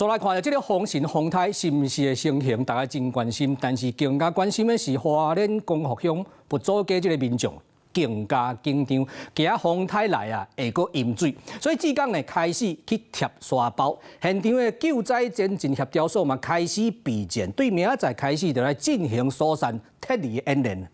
所來看著這个風神風颱是毋是會成形，大家真關心。但是更加關心的是花蓮光復鄉佛祖街這个民眾更加緊張，驚風颱來啊會閣淹水，所以志工呢開始去疊沙包。現場的救災前進協調所嘛開始備戰，對明仔載開始就來進行疏散撤離的演練。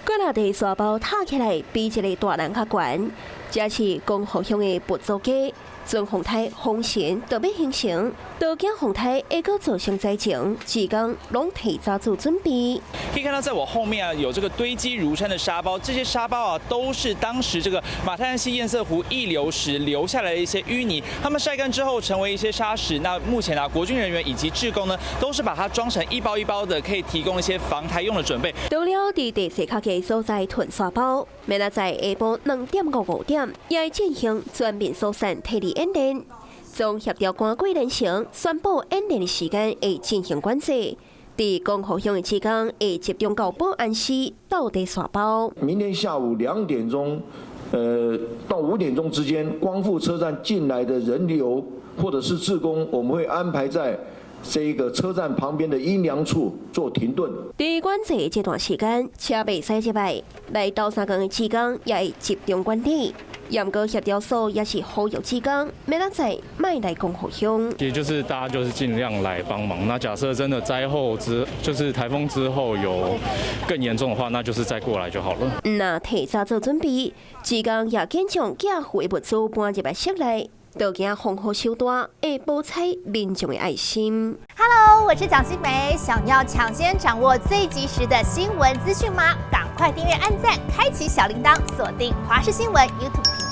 閣若佇沙包疊起來，比一个大人較懸。這是光復鄉的佛祖街，準風颱風神就欲形成，都驚風颱會閣造成災情，志工攏提早做準備。可以看到，在我後面啊，有這個堆積如山的沙包，這些沙包啊，都是當時這個馬太鞍溪堰塞湖溢流時留下來的一些淤泥，他們曬乾之後成為一些沙石。那目前啊，國軍人員以及志工呢，都是把它裝成一包一包的，可以提供一些防颱用的準備。除了佇地勢較低所在囤沙包，明仔載下晡2點到5點，也會進行全面疏散撤離演練。總協調官郭連成宣布演練的時間會進行管制。佇光復鄉的志工會集中到保安室鬥疊沙包。明天下午2點鐘，到5點鐘之間，光復車站進來的人流或者是志工，我們會安排在這一個車站旁邊的陰涼處做停頓。佇管制這段時間，車袂使入來，來鬥相共的志工也會集中管理。毋過協調所也是呼籲志工，明仔載莫來光復鄉。其實就是大家就是盡量來幫忙。那假設真的災後之，就是颱風之後有更嚴重的話，那就是再過來就好了。若提早做準備，志工也緊將寄回物資搬入來室內。都驚風雨傷大，會無采民眾的愛心。 Hello，我是蔣新梅，想要搶先掌握最及時的新聞資訊嗎？趕快訂閱、按讚、開啟小鈴鐺，鎖定華視新聞 YouTube。